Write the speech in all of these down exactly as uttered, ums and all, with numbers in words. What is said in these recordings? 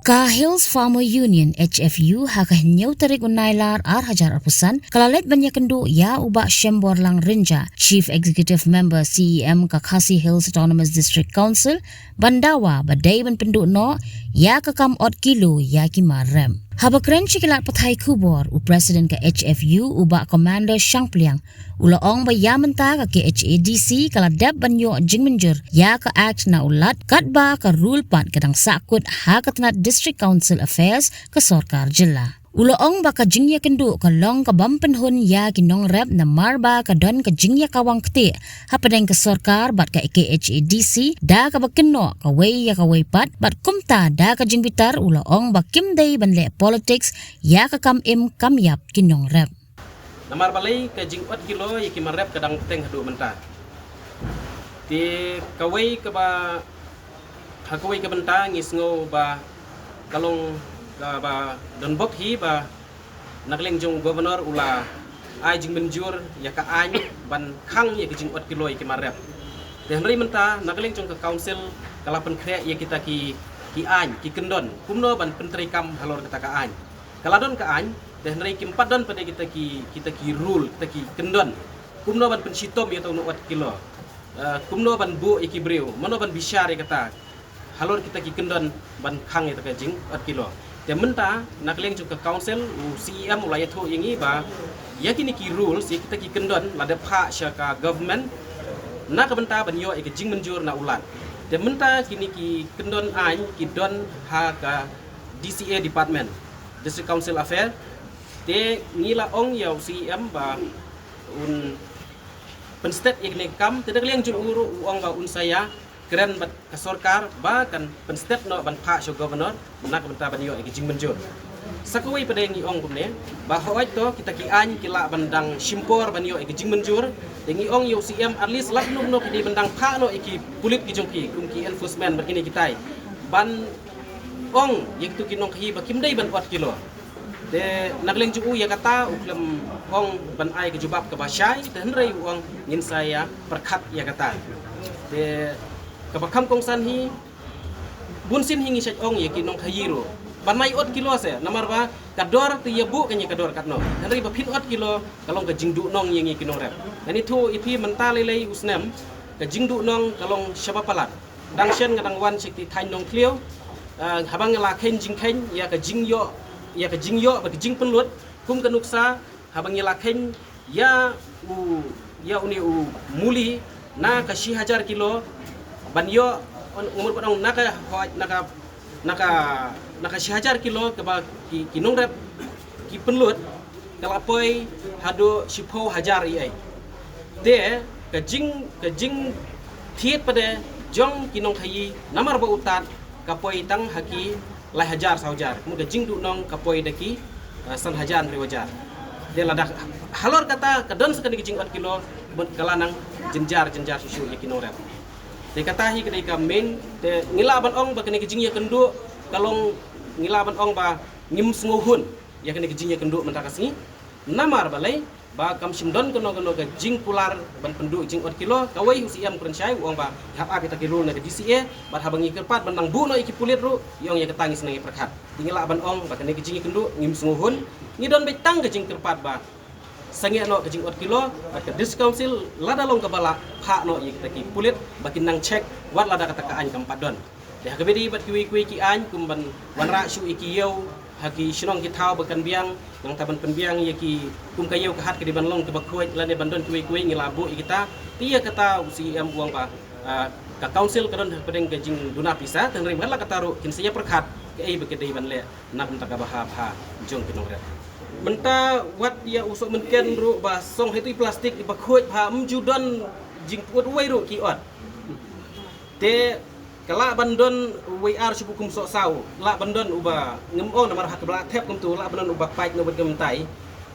Ka Hills Farmer Union, H F U, ha ka hynñiew tarik u Nailar ar hajar arphew san, ka la leit ban ïakynduh ïa u Bah Shemborlang Rynjah, Chief Executive Member, C E M, ka Khasi Hills Autonomous District Council, ban dawa ba dei ban pynduh noh ïa ka kam ot kilo ïa ki mar rep. Haba kren sha ki lad pathai khubor, u President ka H F U, u Bah Commander Shangpliang, u la ong ba ïa mynta ka K H A D C ka la dep ban ïoh jingmynjur ïa ka Act na u Lat, katba ka rule pat ka dang sahkut ha ka tnat District Council Affairs ka sorkar jylla. U la ong ba ka jingïakynduh ka long ka bym pynhun ïa ki nongrep namar ba ka don ka jingïakawang ktieh hapdeng ka sorkar bad ka K H A D C, da kaba kynnoh kawei ïa kawei pat, bad kumta da ka jingbitar u la ong ba kim dei ban leh politics ïa ka kam im kam ïap ki nongrep. Namar balei ka jingot kilo ïa ki mar rep ka dang bteng haduh mynta. Te kawei kaba, ha kawei ka bynta ngi sngew ba ka long kaba don bok hi ba na ka liang jong u Governor u la ai jingmynjur ïa ka aiñ ban khang ïa ka jingot kilo ïa ki mar rep. Te hynrei mynta na ka liang jong ka Council ka la pynkhreh ïa kita ki, ki aiñ, ki kyndon kumno ban pyntreikam halor kata ka aiñ. Ka la don ka aiñ, te hynrei kim pat don pat ïa kita ki, kita ki rule, kita ki kyndon kumno ban pynshitom ïa uta u nongot kilo. Eh, kumno ban buh ïa ki briew, mano ban bishar ïa kata halor kita ki kyndon ban khang ïa kata ka jingot kilo. Te mynta na ka liang jong ka Council u C E M u la ïathuh ïa ngi ba ïa kine ki rules, ïa kita ki kyndon la dep phah sha ka government na ka bynta ban ïoh ïa ka jingmynjur na u Lat. Te mynta kine ki kyndon aiñ ki don ha ka D C A department, District Council Affair. Te ngi la ong ïa u C E M ba un pynstet ïa kane ka kam, te na ka liang jong u ruh u ong ba un sa ïakren bad ka sorkar ba kan pynstet noh ban phah sha u Governor na ka bynta ban ïoh ïa ka jingmynjur. Sa kawei pat de ngi ong kumne ba hooid to kita ki aiñ ki lah ban dang shim por ban ïoh ïa ka jingmynjur, te ngi ong ïa u C E M at least lada kumno kumno ki dei ban dang phah noh ïa ki pulit ki jong ki kum ki enforcement bad kine kitai ban ong ïa kitu ki nongkhaïi ba kim dei ban ot kilo. Te na ka liang jong u ïa kata u khlem ong ban ai ka jubab kaba shai, te hynrei u ong ngin sa ïa pyrkhat ïa kata. Te kaba kham kongsan hi, bunsien hi ngi shait ong ïa ki nongkhaïi ruh ban ym ot kilo se, namar ba ka dor te ïa buh kane ka dor katno. Hynrei ba phin ot kilo ka long ka jingduhnong ïa ngi ki nongrep. Ngan ïathuh ïa phi mynta lei lei u snem ka jingduhnong ka long shaba palat. Dang shen nga dang wan sha kti thaiñ Nongthliew, eh, haba nga la kheiñ jingkheiñ ïa ka jingïoh, ïa ka jingïoh bad ka jingpynlut kum ka nuksa, haba ngi la kheiñ ïa u, ïa une u muli na ka shi hajar kilo ban ïoh, nga mut ban ong na ka hoi, na ka, na ka, na ka shi hajar kilo kaba ki, ki nongrep ki pynlut, ka la poi haduh shiphew hajar ïa ei. Te ka jing, ka jingthied pat de jong ki nongkhaïi namar ba u Tat ka poi tang ha ki lai hajar saw hajar. Mut ka jingduhnong ka poi da ki, eh, san hajar hynriew hajar. Te lada halor kata ka don sa kane ka jingot kilo, mut ka la nang jynjar jynjar shuh shuh ïa ki nongrep. Te kata hi ka dei ka main, te ngi lah ban ong ba kane ka jingïakynduh ka long, ngi lah ban ong ba ngim sngewhun ïa kane ka jingïakynduh mynta ka sngi. Namar balei? Ba kam shym don kano kano ka jingkular ban pynduh jingot kilo. Kawei u C E M u kren shai u ong ba hap ap ïa kita ki rule na ka D C A, bad haba ngi kyrpad ban nang buh noh ïa ki pulit ruh, i ong ïa kata ngi sdang ïa pyrkhat. Te ngi lah ban ong ba kane ka jingïakynduh ngim sngewhun. Ngi don beit tang ka jingkyrpad ba sangeh noh ka jingot kilo, bad ka District Council lada long kaba lah phah noh ïa kita ki pulit ba kin nang check wat lada kata ka aiñ kam pat don. Te ha kaba ïadei bad kiwei kiwei ki aiñ kum ban wanrah shuh ïa ki ïew ha ki shnong ki thaw ba kan biang, nangta ban pynbiang ïa ki kum ka ïew ka hat ka dei ban long kaba khuid lane ban don kiwei kiwei ngi la buh ïa kita. Te ïa kata u C E M u ong ba, ah, ka Council ka don hapdeng ka jingduna pisa, te hynrei wat la kata ruh kin sa ïa pyrkhat kaei ba ka dei ban leh na ka bynta ka bha bha jong ki nongrep. Mynta wat ïa u Sohmynken ruh ba song ha itu i plastik iba khuid bha, ym ju don jingpyut uwei ruh ki ot. Te ka lah ban don uwei ar shu bukum soh saw, lah ban don uba ngim ong namar ha kaba la thep kumtu, lah ban don uba pait na uba ngim tai.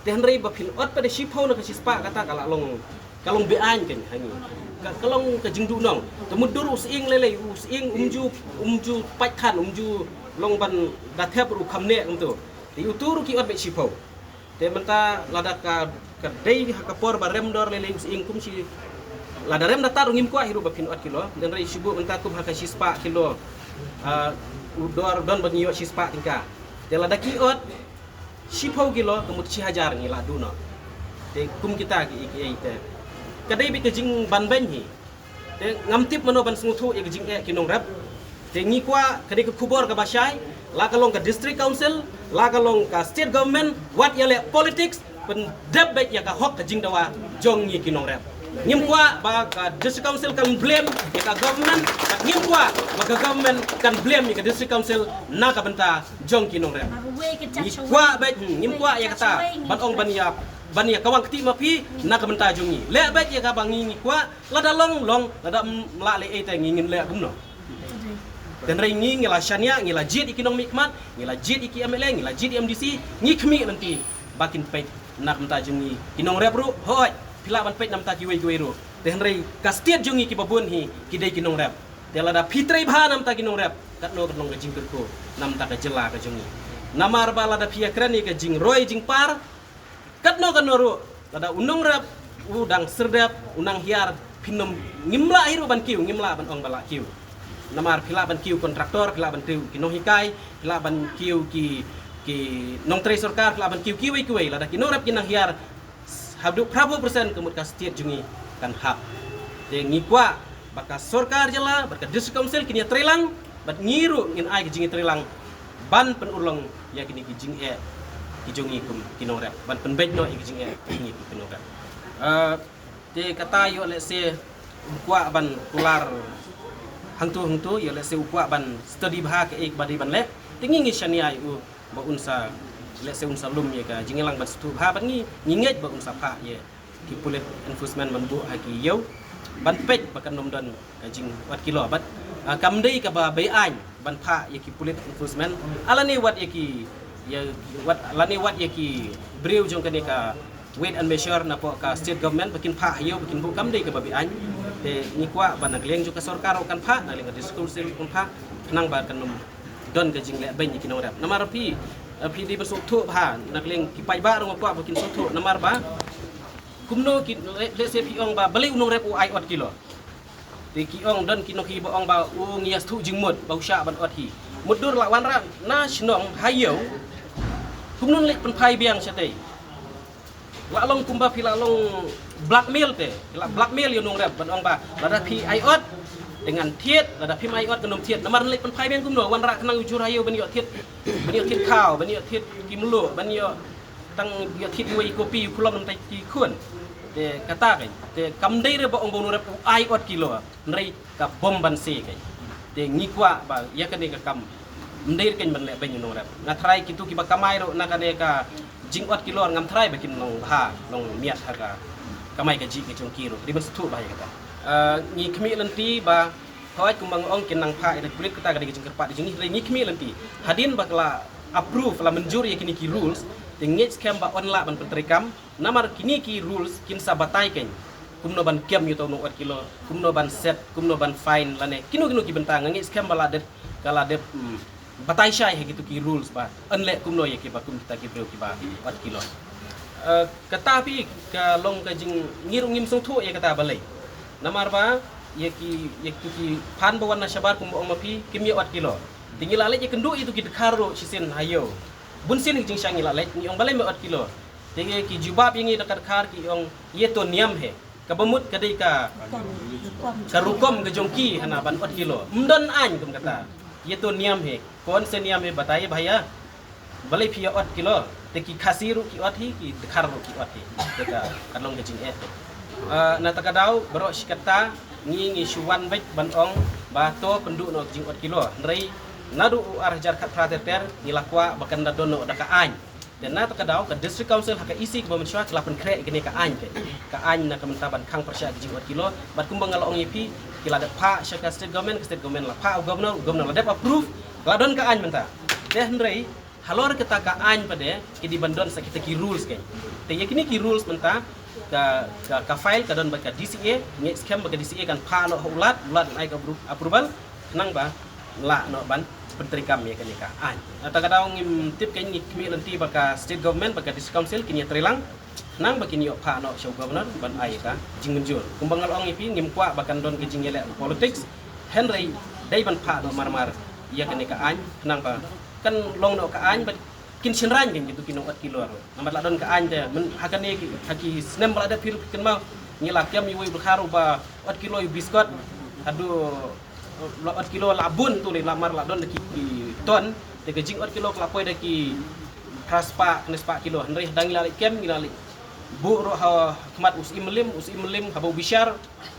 Te hynrei ba phin ot pat da shiphew na ka shispah kata ka la long, ka long be-aiñ kein ha ngi. Ka, ka long ka jingduhnong. Te mutdur u sying lei lei, u sying um ju, um ju pait than, um ju long ban da thep ruh u kham neh kumtu. Te utu ruh ki ot beit shiphew. Te mynta lada ka, ka dei ha ka por ba rem dor lei lei u sying kum shi, lada rem da tad ruh ngim kwah hi ruh ba phin ot kilo. Hynrei shu buh mynta kum ha ka shispah kilo, ah, U dor don ba ngi ïoh shispah tyngka. Te lada ki ot shiphew kilo, ka mut shi hajar ngi la duh noh. Te kum kita ki, ki, ki, te ka dei beit ka jingbanbeiñ hi. Te ngam tip mano ban sngewthuh ïa ka jingeh ki nongrep. Te ngi kwah ka dei ka khubor kaba shai, la ka long ka district council, la ka long ka state government, wat ïaleh politics, pyndep beit ïa ka hok ka jingdawa jong ngi ki nongrep. Ngim kwah ba ka district council kan blame ïa ka government, bad ngim kwah ba ka government kan blame ïa ka district council na ka bynta jong ki nongrep. Ngi kwah beit, hmm, ngim kwah ïa kata ban ong ban ïa, ban ïa kawang kti ma phi na ka bynta jong ngi. Leh beit ïa kaba ngi, ngi kwah, lada long long, lada ym lah leh ei te ngi ngin leh kumno. Te hynrei ngi, ngi la shaniah, ngi la jied ïa ki nongmihkhmat, ngi la jied ïa ki M L A, ngi la jied ïa M D C, ngi khmih lynti ba kin peit na ka bynta jong ngi ki nongrep ruh. Hooid, phi lah ban peit na ka bynta kiwei kiwei ruh. Te hynrei ka state jong ngi kiba bun hi ki dei ki nongrep. Te lada phi trei bha na ka bynta ki nongrep, katno katno ka jingkyrkhu na ka bynta ka jylla ka jong ngi. Namar ba lada phi ïakren ïa ka jingroi jingpar, katno katno ruh, lada u nongrep u dang serdep, u nang hiar, phin ym, ngim lah hi ruh ban kiew, ngim lah ban ong ba lah kiew. Namar phi lah ban kiew kontraktor, phi lah ban kiew ki nonghikai, phi lah ban kiew ki, ki nongtrei sorkar, phi lah ban kiew kiwei kiwei, lada ki nongrep ki nang hiar haduh phra phew percent, ka mut ka state jong ngi kan hap. Te ngi kwah ba ka sorkar jylla bad ka district council kin ïatreilang, bad ngi ruh ngin ai ka jingïatreilang ban pynurlong ïa kine ki jingeh ki jong ngi kum ki nongrep, ban pynbeit noh ïa ki jingeh ki jong ngi kum ki nongrep. Ah, te kata ïoh lehse u kwah ban kular hangto hangto, ïoh lehse u kwah ban study bha kaei kaba dei ban leh. Te ngi, ngi shaniah ïa u ba un sa, lehse un sa lum ïa ka jingïalang ban sngewthuh bha, bad ngi, ngi ngeit ba un sa phah ïa ki pulit enforcement ban buh ha ki ïew ban peit ba kan ym don ka jingwad kilo. Bad, ah, kam dei kaba beaiñ ban phah ïa ki pulit enforcement, ah, lane wat ïa ki, ïa, wat, lane wat ïa ki briew jong kane ka weight and measure napoh ka state government ba kin phah ha ïew ba kin buh, kam dei kaba beaiñ. Te ngi kwah ba na ka liang jong ka sorkar ruh kan phah, na ka liang ka district council kan phah, khnang ba kan ym don ka jingleh beiñ ïa ki nongrep. Namar phi, phi dei ban sngewthuh bha, na ka liang ki paidbah ruh nga kwah ba kin sngewthuh, namar ba kumno ki, le, lehse phi ong ba balei u nongrep u ai ot kilo. Te ki ong, don ki nonghi ba ong ba u ngi ïa sngewthuh jingmut ba u shah ban ot hi. Mutdur la wanrah na shnong ha ïew, kumno leh pynphai biang shatei. La long kumba phi la long blackmail te, phi la blackmail ïa u nongrep ban ong ba lada phi ai ot te ngan thied, lada phim ai ot kan ym thied. Namar leh pynphai biang kumno, wanrah khnang u jhur ha ïew ban ïoh thied, ban ïoh thied khaw, ban ïoh thied ki mluh, ban ïoh tang ïoh thied wei kopi u phlom nam tai ki khun. Te kata kein, te kam dei re ba ong ba u nongrep u ai ot kilo, hynrei ka bom ban se kein. Te ngi kwah ba ïa kane ka kam ym dei re kein ban leh beiñ u nongrep. Nga tharai kito kiba kamai ruh na kane ka jingot kilo, ngam tharai ba kin long bha, long miat ha ka kamai kajih ka jong ki ruh. Dei ban sngewthuh bha ïa kata. Ah, ngi khmih lynti ba hooid kumba nga ong kin nang phah ïa ka pulit, kata ka dei ka jingkyrpad ka jong ngi, hynrei ngi khmih lynti hadien ba ka la approve, la mynjur ïa kine ki rules, te ngeit skhem ba yn lah ban pyntreikam. Namar kine ki rules kin sa batai kein kumno ban kem ïa uto u nongot kilo, kumno ban set, kumno ban fine lane kino kino ki bynta. Nga ngeit skhem ba la dep, ka la dep, mm, batai shai ha kito ki rules ba yn leh kumno ïa kiba kum kita ki briew kiba ot kilo. Eh, kata phi ka long ka jing, ngi ruh ngim sngewthuh ïa kata balei. Namar ba ïa ki, ïa kito ki phan ba wan na shabar kumba ong ma phi kim ïa ot kilo. Te ngi la leit ïakynduh ïa kito ki dkhar ruh shisien ha ïew. Bun sien ki jingshah ngi la leit, ngi ong balei me ot kilo. Te ki jubab ïa ngi da ka dkhar ki ong, ye to niam hai. Kaba mut ka dei ka, ka rukom ka jong ki hana ban ot kilo. Ym don aiñ kum kata. Ye to niam hai. Kaun se niam hai, batai bhaiya. Balei phi ïa ot kilo. Te ki Khasi ruh ki ot hi, ki dkhar ruh ki ot hi. Te ka, ka long ka jingeh. Ah, na kata ka daw, baroh shi katta ngi, ngi shu wan beit ban ong ba to pynduh noh ka jingot kilo. Hynrei naduh u ar hajar khatphra ter ter ngi la kwah ba kan da don noh da ka aiñ. Te na kata ka daw ka District Council ha ka E C kaba mynshuwa ki la pynkhreh ïa kane ka aiñ, ka, ka aiñ na ka bynta ban khang pyrshah ka jingot kilo. Bad kumba nga la ong ïa phi, ki la dep phah sha ka State Government, ka State Government la phah u Governor, u Governor la dep approve, la don ka aiñ mynta. Te hynrei halor kata ka aiñ pat de ki dei ban don sa kita ki rules kein. Te ïa kine ki rules mynta ka, ka, ka file ka don bad ka D C A, ngeit skhem ba ka D C A kan phah noh ha u Lat, u Lat kan ai ka appro-, approval, khnang ba lah noh ban pyntreikam ïa kane ka aiñ. Na kata ka daw ngim tip kein, ngi khmih lynti ba ka State Government bad ka District Council kin ïatreilang khnang ba kin ïoh phah noh sha u Governor ban ai ïa ka jingmynjur. Kumba nga la ong ïa phi, ngim kwah ba kan don ka jingïaleh politics, hynrei dei ban phah noh mar mar ïa kane ka aiñ, khnang ba kan long noh ka aiñ ba kin shynrang kin kitu ki nong ot kilo. Namar la don ka aiñ te, men ha kane ki, ha ki snem ba la dep phi ruh phi kynmaw, ngi la kem iwei i bynriew ba ot kilo i biskot, haduh la ot kilo la bun tu lei, namar la don da ki, ki ton, te ka jing ot kilo ka la poi da ki phra spah, khyndai spah kilo, hynrei hadang ngi la leit kem, ngi la leit buh ruh ha khmat u Syiem Mylliem, u Syiem Mylliem haba u bishar,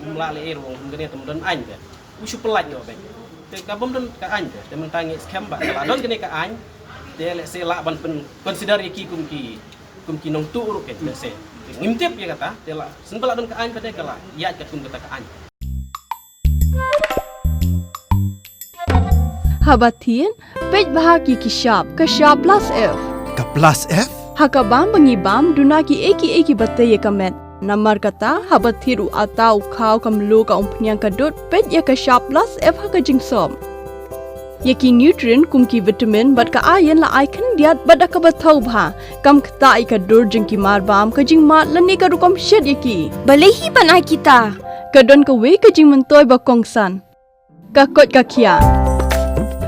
um lah leh ei ruh, um kane te ym don aiñ te. U shu pyllait noh beit. Te ka bym don ka aiñ te, te mynta ngi skhem ba la don kane ka aiñ, te lehse lah ban pyn consider ïa ki kum ki, kum ki nongtuh ruh, te lehse. Te ngim tip ïa kata, te la, shen ba la don ka aiñ pat te ka la ïaid katkum kata ka aiñ. Haba thied, peit bha ki ki shap, ka shap plus F. Ka plus F? Ha ka bam ba ngi bam, duna kiei kiei kiba tei ïa ka met. Namar kata, haba thied u atta, u khaw, ka mluh, ka umphniang, ka dud, peit ïa ka shap plus F ha ka jingsop. Ïa ki nutrient kum ki vitamin bad ka iron la ai khyndiat bad da kaba thaw bha. Kam ktah ïa ka dur jong ki marbam, ka jingmad lane ka rukom shet ïa ki. Balei hi ban ai kita? Ka don kawei ka jingmyntoi ba kongsan. Ka koit ka khiah.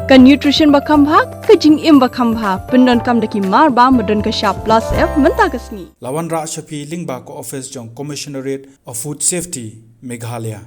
Ka nutrition ba kham bha, ka jingim ba kham bha. Pyndonkam da ki marbam ba don ka shap plus F mynta ka sngi. La wanrah sha phi lyngba ka office jong Commissionerate of Food Safety, Meghalaya.